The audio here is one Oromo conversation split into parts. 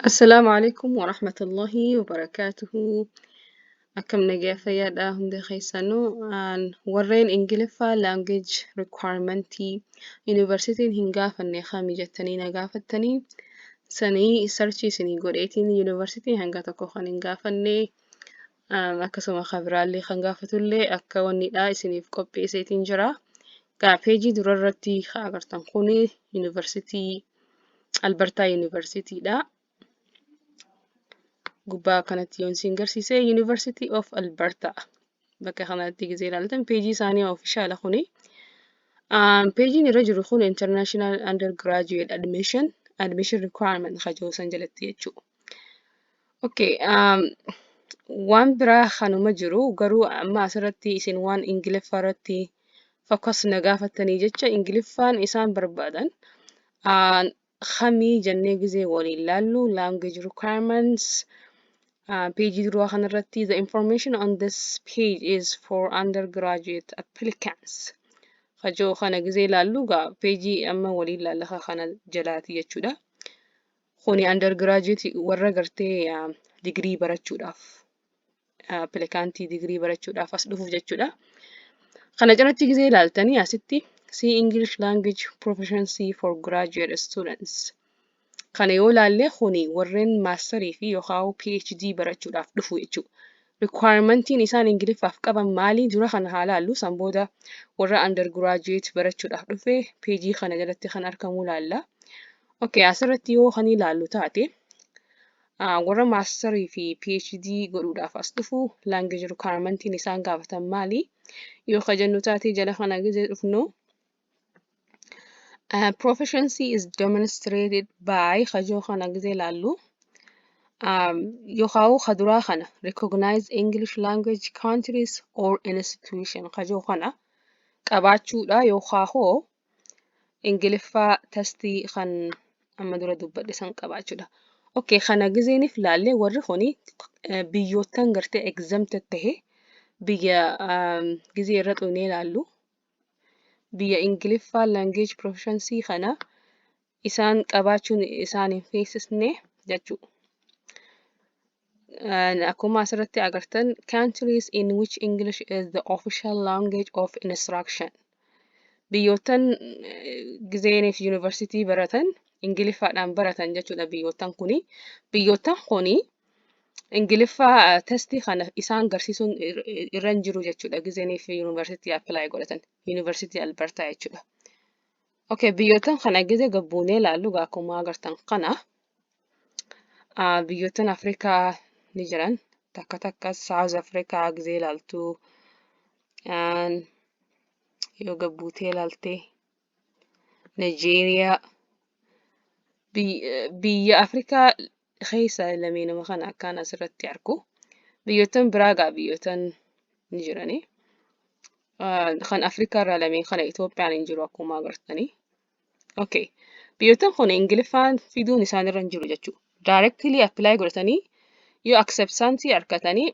Assalaamu alaikum warahmatullahi wabarakaatuhu. Akkam nagaya fayyaadha hunda keessanuu. Warreen Ingiliffaa language requirementii yuunivarsiitiin hin gaafanne kami jettanii na gaafattanii, sanii search isinii godheetiin yuunivarsiitiin hanga tokko kan hin gaafanne, akkasuma kan biraallee kan gaafatullee akka wannidha isiniif qopheesseetiin jira. Gaa peejii durarratti kan agartan kuni yuunivarsiitii Albertaa Yuunivarsiitiidha. Gubbaa kanatti yoon isin garsiise, University of Alberta bakka kanatti gizee ilaaltan peejii isaanii official kuni. Peejiin irra jiru kun International Undergraduate Admission Requirement kajoo san jalatti jechuudha. Okay, waan biraa kanuma jiru garuu amma asirratti isin waan Ingiliffaa irratti focus na gaafattanii jecha, Ingiliffaan isaan barbaadan kamii jennee gizee waliin laallu, language requirements peejii duraa kanarratti, "The information on this page is for undergraduate applicants" kajoo kana gizee laallu, gaa peejii amma waliin laalla kana jalaati jechuudha. Kuni undergraduate warra gartee digirii barachuudhaaf, applicantii digirii barachuudhaaf as dhufuuf jechuudha. Kana jalatti gizee ilaaltanii asitti "See English language proficiency for graduate students". Kana yoo ilaalle, kuni warreen masterii fi yookaan PhD barachuudhaaf dhufu jechuudha. Requirementiin isaan Ingiliffaaf qaban maali? Dura kana haa laallu. San booda warra undergraduate barachuudhaaf dhufe peejii kana jalatti kan argamu laalla. Okay, asirratti yoo kan ilaallu taate, warra masterii fi PhD godhuudhaaf as dhufu language requirementiin isaan gaafatan maali? Yoo ka jennu taate, jala kana gizee dhufnu, "Proficiency is demonstrated by" kajoo kana gizee laallu, yookaan ka duraa kana "recognize English language countries or institution" kajoo kana qabaachuudha yookaan hoo Ingiliffaa testii kan amma dura dubbadhe san qabaachuudha. Okay, kana gizeeniif laallee, warri kuni biyyoottan gartee exempted tahe, biyya gizee irra xuqnee ilaallu, biyya Ingiliffaa language proficiency kana isaan qabaachuun isaan hin feesisne jechuudha. Akkuma asirratti agartan, countries in which English is the official language of instruction. Biyyoottan gizeeniif yuunivarsiitii baratan Ingiliffaadhaan baratan jechuudha biyyoottan kuni. Biyyoottan kuni Ingiliffaa testii kana isaan garsiisuun irra hin jiru jechuudha gizeeniif yuunivarsiitii apply godhatan. Yuunivarsiitii Albertaa jechuudha. Okay, biyyoottan kana gizee gabbuunee ilaallu, akkuma agartan kana biyyoottan Afrikaa ni jiran, takka takka South Africa gizee ilaaltu, yoo gabbuutee ilaalte, Nigeria, biyya Afrikaa keessa lameenuma kana akkaan asirratti argu. Biyyoottan biraa gaa biyyoottan ni jirani. Kan Afrikaa irraa lameen kana, Itoophiyaan hin jiru akkuma agartanii. Okay. Biyyoottan kun Ingiliffaan fiduun isaanirra hin jiru jechuudha. Directly apply godhatanii yoo acceptance argatanii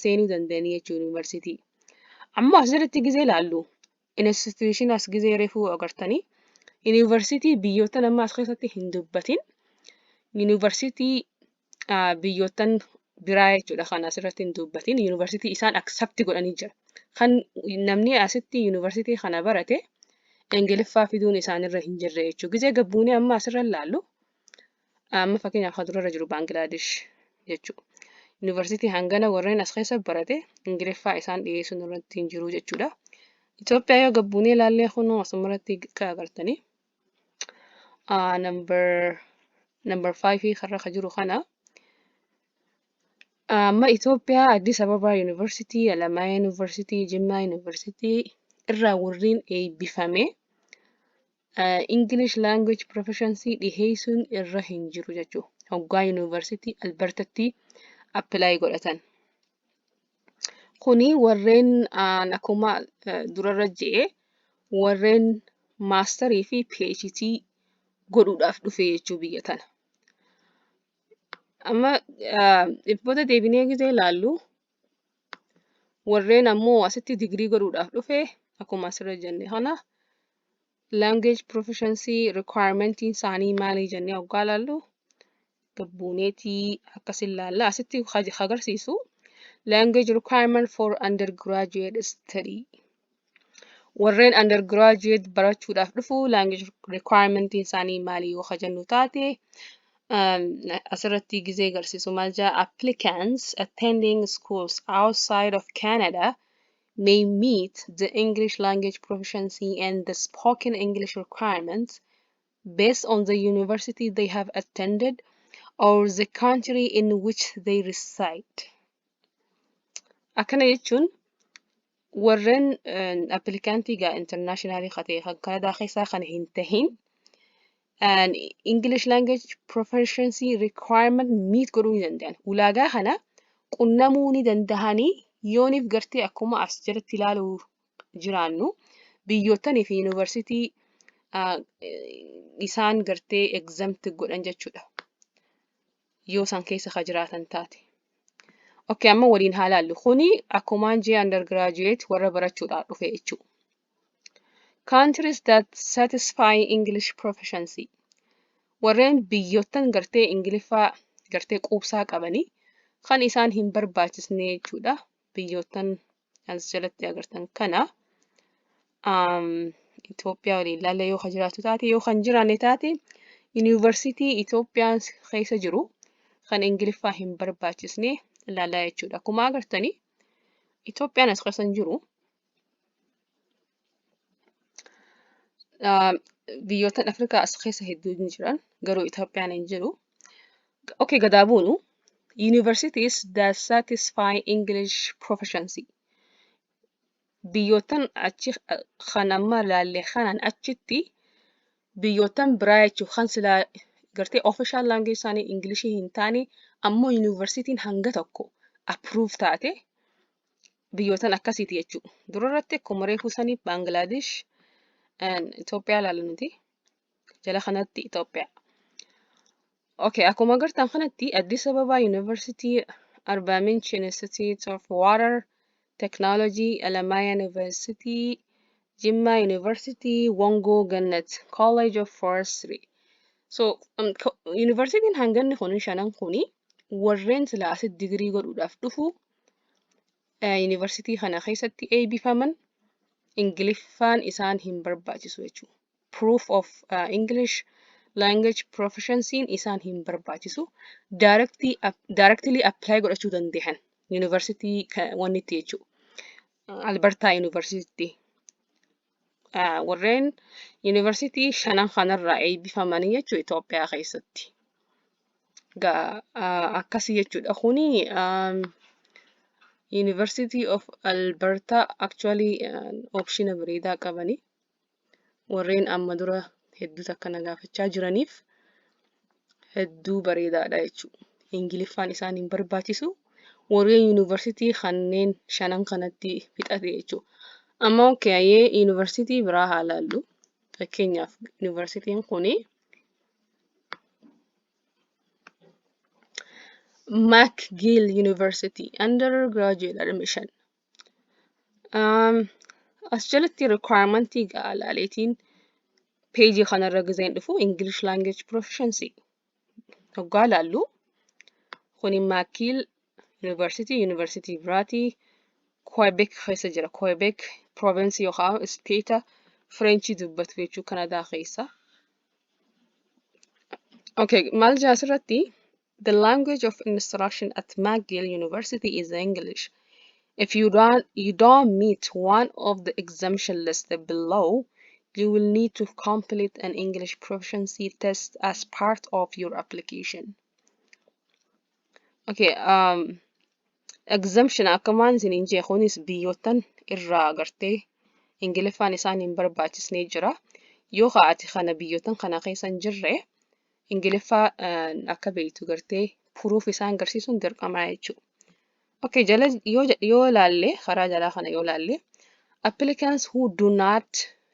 seenuu danda'anii jechuudha yuunivarsiitii. Amma asirratti gizee ilaallu, institution as gizee reefuu agartanii, yuunivarsiitii biyyoottan amma as keessatti hin dubbatin, yuunivarsiitii biyyoottan biraa jechuudha kan asirratti hin dubbatin, yuunivarsiitii isaan accept godhanii jira. Kan namni asitti yuunivarsiitii kana barate Ingiliffaa fiduun isaanirra hin jirre jechuudha. Gizee gabbuunee amma asirra ilaallu, amma fakkeenyaaf kan durarra jiru Baangilaadesh jechuudha. Yuunivarsiitii hangana warreen as keessa barate Ingiliffaa isaan dhiyeessuun irratti hin jiru jechuudha. Itoophiyaa yoo gabbuunee ilaallee, kunoo asumarratti kan agartanii number five karra ka jiru kana. Amma Itoophiyaa Addis Ababaa Yuunivarsiitii, Alamaayaa Yuunivarsiitii, Jimmaa Yuunivarsiitii irraa warreen eebbifame English language proficiency dhiheessuun irra hin jiru jechuudha. Hoggaa Yuunivarsiitii Albertatti apply godhatan. Kuni warreen akkuma durarra je'e warreen masterii fi PhD godhuudhaaf dhufe jechuu biyya tana. Amma dhibboota deebinee gizee ilaallu, warreen ammoo asitti digirii godhuudhaaf dhufe, akkuma asirra jenne kana, language proficiency requirement isaanii maali jennee hoggaa ilaallu Gabbuuneetii akkas ilaalla. Asitti agarsiisu language requirement for undergraduate study. Warreen undergraduate barachuudhaaf dhufu language requirement isaanii maali yoo jennu taate, asirratti gizee agarsiisu maal jaa? Applicants attending schools outside of Canada may meet the English language proficiency and the spoken English requirements based on the university they have attended or the country in which they reside. Akkana jechuun warreen applicantii gaa internationalii ta'e kan Kanadaa keessaa kan hin tahin English language proficiency requirement meet godhuu ni danda'an. Ulaagaa kana qunnamuu ni dandahanii yooniif gartee akkuma as jalatti ilaaluu jiraannu biyyootanii fi yuunivarsiitii isaan gartee exempt godhan jechuudha. Yoo isaan keessa ka jiraatan taate. Okay, amma waliin haa laallu. Kuni akkumaan jee undergraduate warra barachuudhaaf dhufe jechuudha. Countries that satisfy English proficiency. Warreen biyyoottan gartee Ingiliffaa gartee quubsaa qabanii kan isaan hin barbaachisne jechuudha. Biyyoottan as jalatti agartan kana. Itoophiyaa waliin ilaalla yoo kan jiraatu taate, yoo kan jiraanne taate, yuunivarsiitii Itoophiyaan keessa jiru kan Ingiliffaa hin barbaachisne ilaallaa jechuudha. Akkuma agartanii Itoophiyaan as keessa hin jiru. Biyyoottan Afrikaa as keessa hedduun ni jiran, garuu Itoophiyaan hin jiru. Okay, gadaa buunu. Universities that satisfy English proficiency. Biyyoottan achi kan amma ilaalle kanaan achitti biyyoottan biraa jechuun kan silaa gartee official language isaanii Ingilishii hin taane, ammoo yuunivarsiitiin hanga tokko approve taate biyyoottan akkasiiti jechuudha. Dura irratti akkuma reefuu sanii Baangilaadesh, Itoophiyaa ilaalla nuti. Jala kanatti Itoophiyaa. Okay, akkuma agartan kanatti Addis Ababa University, Arba Minch Institute of Water Technology, Alamaya University, Jimma University, Wongo Gannat College of Forestry. So, yuunivarsiitiin hanganni kun shanan kuni warreen silaa asitti digirii godhuudhaaf dhufu yuunivarsiitii kana keessatti eebbifaman Ingiliffaan isaan hin barbaachisu jechuudha. Proof of English language proficiency isaan hin barbaachisu. Directly apply godhachuu danda'an yuunivarsiitii wannitti jechuudha. Albertaa Yuunivarsiitii. Warreen yuunivarsiitii shanan kanarraa eebbifamanii jechuudha Itoophiyaa keessatti. Gaa akkasii jechuudha. Kuni University of Alberta actually option bareedaa qabani. Warreen amma dura hedduu takka na gaafachaa jiraniif hedduu bareedaadha jechuudha. Ingiliffaan isaan hin barbaachisu. Warreen yuunivarsiitii kanneen shanan kanatti fixate jechuudha. Amma okay, yuunivarsiitii biraa haa laallu. Fakkeenyaaf yuunivarsiitiin kuni McGill University undergraduate admission. As jalatti requirementii ga'a laaleetiin peejii kanarra gizeen dhufu English language proficiency hoggaa laallu, kuni McGill University, University biraatii Quebec keessa jira. Quebec province yookaan state French dubbatu jechuu Kanadaa keessa. Okay, maal jaa asirratti? The language of instruction at McGill University is English. If you don't meet one of the exemption listed below, you will need to complete an English proficiency test as part of your application. Okay, exemption akkamaan isiniin jee kunis biyyoottan irraa agartee Ingiliffaan isaan hin barbaachisnee jira. Yoo ati kana biyyoottan kana keessa hin jirre, Ingiliffaa akka beektu gartee proof isaan agarsiisuun dirqamaa jechuudha. Okay, jala yoo ilaalle, karaa jalaa kana yoo ilaalle, applicants who do not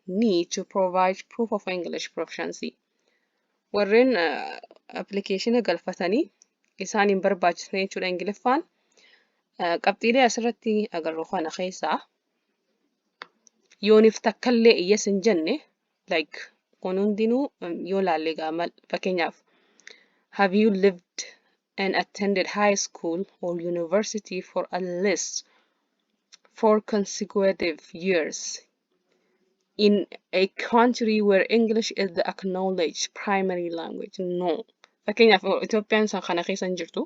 need to provide proof of English proficiency. Warreen applicationa galfatanii isaan hin barbaachisne jechuudha Ingiliffaan. Qabxiilee asirratti agarru kana keessaa yooniif takkallee yes hin jenne, like kun hundinuu yoo ilaalle gaa fakkeenyaaf Have you lived and attended high school or university for at least 4 consecutive years in a country where English is the acknowledged primary language? No. Fakkeenyaaf, Itoophiyaan san kana keessa hin jirtu.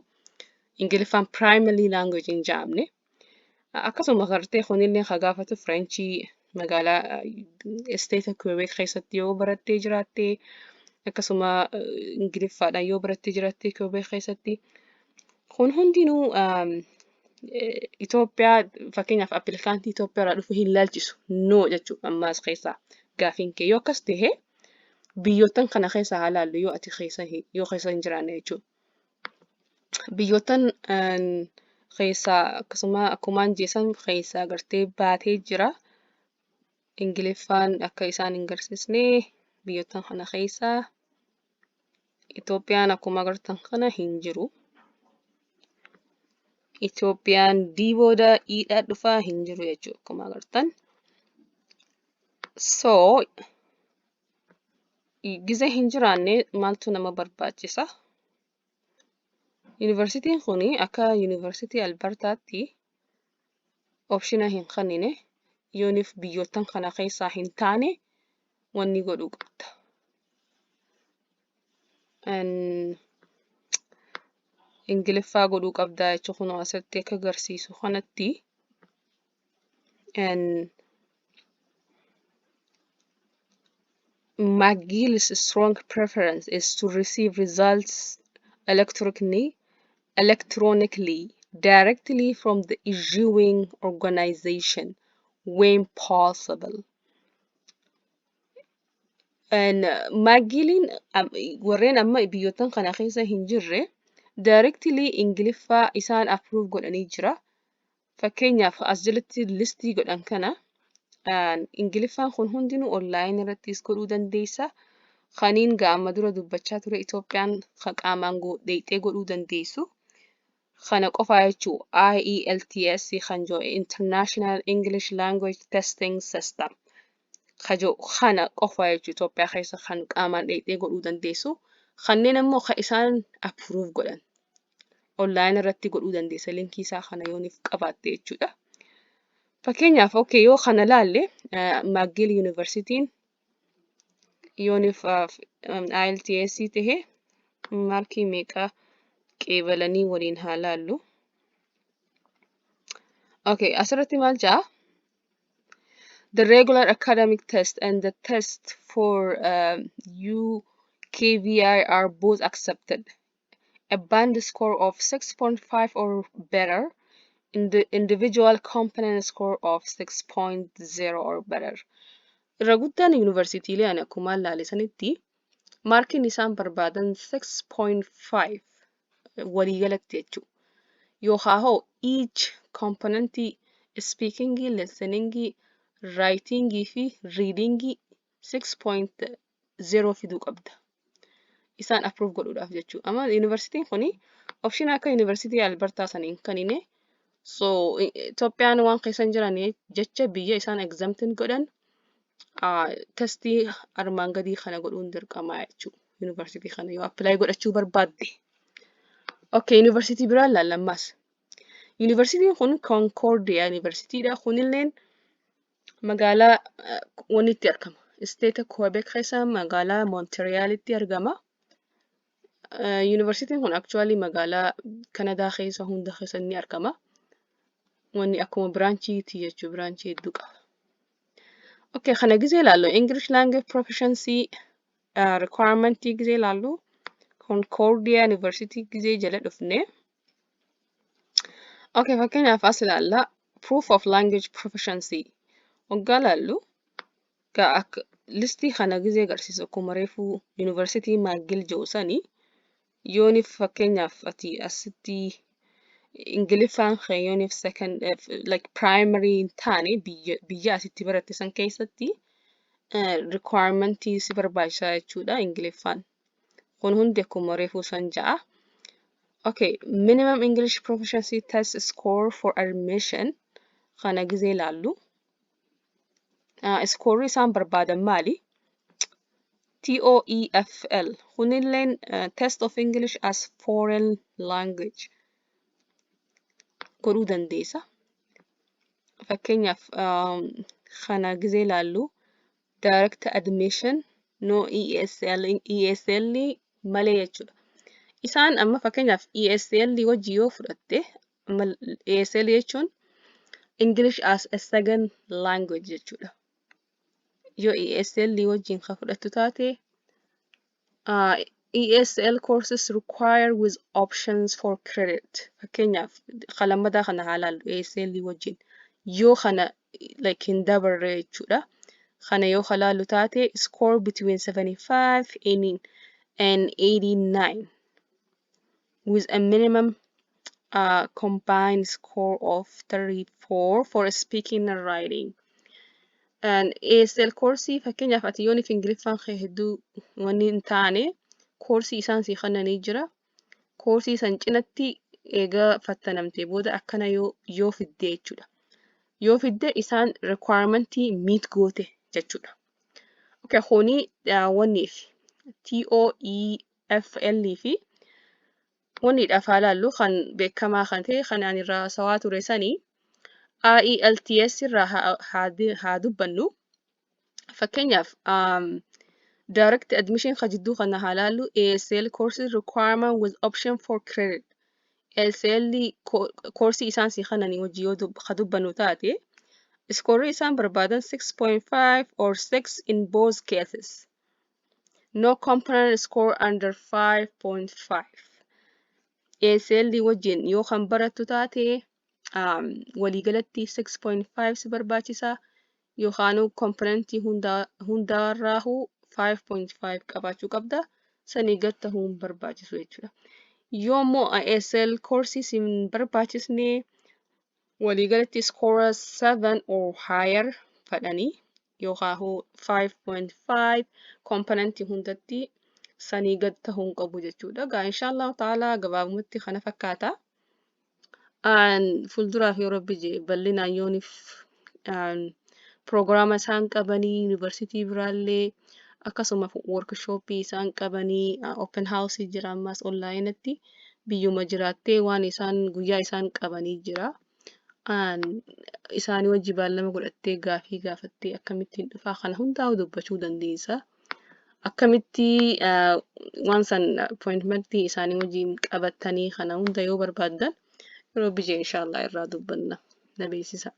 Ingiliffaan primary language hin jedhamne. Akkasuma gartee kunillee ka gaafatu Frenchii magaalaa state Quebec keessatti yoo barattee jiraatte, akkasuma Ingiliffaadhaan yoo barattee jiraatte Quebec keessatti. Kun hundinuu Itoophiyaa, fakkeenyaaf applicantii Itoophiyaa irraa dhufu hin laalchisu. No jechuudha ammaas keessaa gaafiin kee yoo akkas ta'e, biyyoottan kana keessa haa laallu yoo ati keessa yoo keessa hin jiraanne jechuudha. Biyyoottan keessaa akkasuma akkumaan jeesan keessaa gartee baatee jira. Ingiliffaan akka isaan hin garsiisne biyyoottan kana keessaa Itoophiyaan akkuma agartan kana hin jiru. Itoophiyaan D booda E'dhaa dhufaa hin jiru jechuudha akkuma agartan. So gizee hin jiraanne maaltu nama barbaachisa? Yuunivarsiitiin kun akka Yuunivarsiitii Albertaatti optiona hin kennine. Yooniif biyyoottan kana keessaa hin taane wanni godhuu qabda. Ingiliffaa godhuu qabdaa jechuun kun asirratti akka agarsiisu kanatti. And McGill's strong preference is to receive results electronically directly from the issuing organization when possible. And McGilliin warreen amma biyyoottan kana keessa hin jirre directly Ingiliffaa isaan approve godhanii jira. Fakkeenyaaf, as jalatti listii godhan kana Ingiliffaan kun hundinuu online irrattis godhuu dandeessa. Kaniin gaa amma dura dubbachaa ture, Itoophiyaan kan qaamaan dheeyxee godhuu dandeessu. Kana qofaa jechuu, IELTS kan jiru, International English Language Testing System ka jiru kana qofaa jechuu, Itoophiyaa keessa kan qaamaan dheeyxee godhuu dandeessu. Kanneen ammoo kan isaan approve godhan online irratti godhuu dandeessa, linkii isaa kana yooniif qabaatte jechuudha. Fakkeenyaaf, okay, yoo kana laalle, McGill Universityin yooniif IELTS tahe markii meeqa qeebalanii waliin haa laallu. Okay, asirratti maal jedha? The regular academic test and the test for UKVI are both accepted. A band score of 6.5 or better, in the individual component score of 6.0 or better. Irra guddaan yuunivarsiitiilee ani akkuma ilaale sanitti markiin isaan barbaadan 6.5 waliigalatti jechuudha. Yookaan hoo each componentii speakingii, listeningii, writingii fi readingii 6.0 fiduu qabda. Isaan approve godhuudhaaf jechuudha. Amma yuunivarsiitiin kuni option akka Yuunivarsiitii Albertaa saniin kanine. So Itoophiyaan waan keessa hin jiran jecha biyya isaan exemptin godhan, testii armaan gadii kana godhuun dirqamaa jechuudha. Yuunivarsiitii kana yoo apply godhachuu barbaadde. Okay, yuunivarsiitii biraa ilaalla ammas. Yuunivarsiitiin kun Concordia Yuunivarsiitiidha. Kunilleen magaalaa wannitti argama. State Quebec keessa magaalaa Montrealitti argama. Yuunivarsiitiin kun actually magaalaa Kanadaa keessa hunda keessa ni argama. Wanni akkuma branchiiti jechuudha. Branchii hedduu qaba. Okay, kana gizee ilaallu, English language proficiency requirement gizee ilaallu, Concordia University gizee jala dhufne. Okay, fakkeenyaaf as ilaalla, proof of language proficiency waggaa ilaallu gaa akka listii kana gizee agarsiisu, akkuma reefuu Yuunivarsiitii McGill jedhu sanii, yoonif fakkeenyaaf ati asitti Ingiliffaan kee yoonif second like primary hin taane, biyya asitti baratte san keessatti requirementii si barbaachisaa jechuudha Ingiliffaan. Kun hundi akkuma reefuu san ja'a. Okay, minimum English proficiency test score for admission kana gizee ilaallu. Scoreii isaan barbaadan maali? TOEFL kunilleen Test of English as Foreign Language godhuu dandeessa. Fakkeenyaaf, kana gizee ilaallu, direct admission, no ESL, ESL malee jechuudha. Isaan amma fakkeenyaaf ESL wajji yoo fudhatte, amma ESL jechuun English as a Second Language jechuudha. Yoo ESL wajjin kan fudhattu taate, ESL courses require with options for credit. Fakkeenyaaf, kan lammataa kana haa ilaallu, ESL wajjin yoo kana like hin dabarre jechuudha. Kana yoo ilaallu taate, score between 75 and 89 with a minimum combined score of 34 for speaking and writing. And ESL koorsii, fakkeenyaaf, ati yoon if Ingiliffaan kee hedduu wanni hin taane, koorsii isaan sii kennanii jira. Koorsii san cinatti eegaa fattanamtee booda akkana yoo fidde jechuudha. Yoo fidde isaan requirementii meet goote jechuudha. Okay, kuni wanniif TOEFL fi wanniidhaaf haa ilaallu. Kan beekamaa kan ta'e, kan ani irraa haasawaa ture sanii, IELTS irraa haa dubbannu. Fakkeenyaaf, direct admission ka jidduu kana haa ilaallu. ESL courses requirement with option for credit. ESL koorsii isaan sii kennanii wajji yoo ka dubbannu taate, scoreii isaan barbaadan 6.5 or 6 in both cases. No component score under 5.5. ESL wajjin yoo kan barattu taate, waliigalatti 6.5 si barbaachisa, yookaan componentii hundaarraahu 5.5 qabaachuu qabda. Sanii gad ta'uu hin barbaachisu jechuudha. Yoo immoo ESL koorsii si hin barbaachisne, waliigalatti score 7 or higher fadhanii, yookaan 5.5 componentii hundatti, sanii gad ta'uu hin qabu jechuudha. Egaa inshaallahu ta'ala gabaabumatti kana fakkaata. Fuulduraaf yoo Rabbi jedhe, bal'inaan yoonif piroogiraama isaan qabanii, yuunivarsiitii biraallee akkasuma workshopii isaan qabanii, open house jira, ammas onlineatti biyyuma jiraattee waan isaan guyyaa isaan qabanii jira. Isaanii wajji baallama godhattee, gaafii gaafattee, akkamittiin dhufaa kana hundaa'u dubbachuu dandeessa. Akkamitti waan san appointmentii isaanii wajjin qabattanii, kana hunda yoo barbaaddan, yeroo Rabbi jedhe inshaallah irraa dubbanna. Na beeksisa.